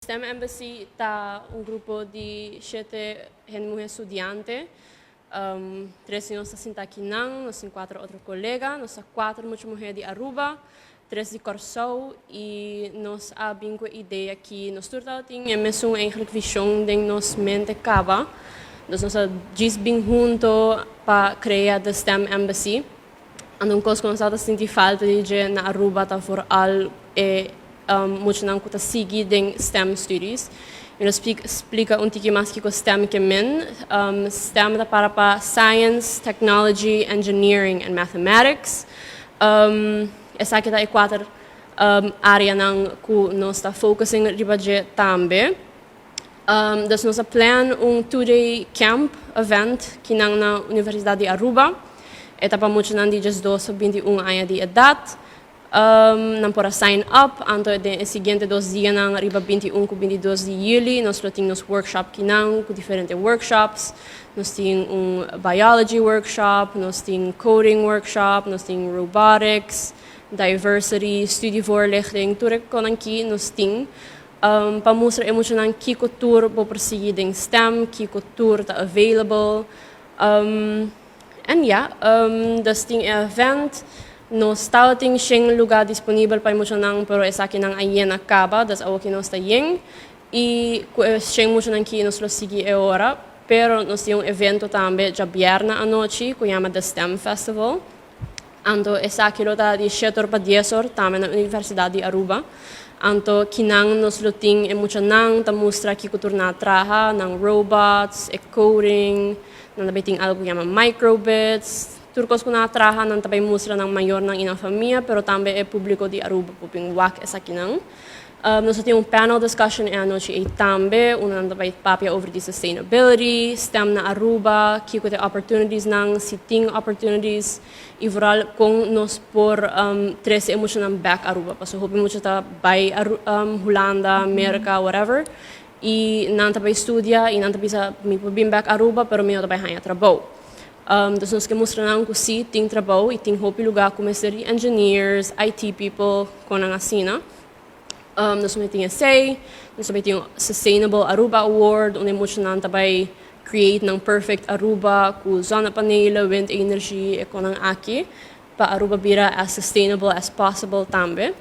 STEM Embassy ta un grupo di shete hende muhe studiante. Tres di nos ta sinta akinan, nos tin cuater otro colega, nos ta cuater mucha muhe di Aruba, tres di Corsou y nos a bin cu e idea cu nos tur tin e mesun eigenlijk vision den nos mente caba. Dus nos a djis bin hunto pa crea the STEM Embassy. En un cos cu nos ta sinti falta di dje na Aruba ta vooral e muchanan cu ta sigui den STEM studies. Mi ta splica un tiki mas kico STEM kiermen. STEM ta para pa Science, Technology, Engineering and Mathematics. Esaki ta e cuater areanan cu nos ta focusing riba dje tambe. Dus nos a plan un 2-day camp event akinan na Universidad di Aruba. E ta pa muchanan di 12 pa 21 aña di edad. Nan por sign up, anto e siguiente 2 dianan, riba 21 cu 22 di juli, nos tin nos workshop akinan, cu diferente workshops. Nos tin un biology workshop, nos tin coding workshop, nos tin robotics, diversity, studievoorlichting, tur cos aki nos tin. Pa mustra e muchanan kico tur bo por sigui den STEM, kico tur ta available. En ja, dus tin event, nos tin 100 lugar disponibel pa muchanan, pero esakinan a yena caba, dus awor cu nos ta yen. Y 100 muchanan cu nos lo sigui e ora, pero nos tin un evento tambe diabierna anochi, cu yama The STEM Festival. Anto esaki lo ta di 7 or pa 10 or, tambe na Universidad di Aruba. Anto kinan nos lo tin e muchanan ta mustra kico tur nan a traha, nan robots, e coding, nan tambe tin algo cu yama microbits, tur cos cu nan a traha, nan tambe mustra nan mayornan y nan famia, pero tambe e publico di Aruba por bin wak esakinan. Nos tin un panel discussion e anochi ey tambe, unda nan bay papia over di sustainability, STEM na Aruba, kico ta opportunities nan, si tin opportunities, y vooral con nos por trece muchanan back Aruba. Paso hopi mucha ta bay Hulanda, America, whatever. Y nan ta bay studia y nan ta bisa: "Mi por bin back Aruba, pero mi no ta bay haya trabou." Dus nos kier mustra nan cu si tin trabou y tin hopi lugar cu mester engineers, IT people, cos asina. Nos tambe tin esey, nos tambe tin Sustainable Aruba Award, unda muchanan ta bay create nan perfect Aruba cu zonnepanelen, windenergie, y cosnan aki, pa Aruba bira as sustainable as possible tambe.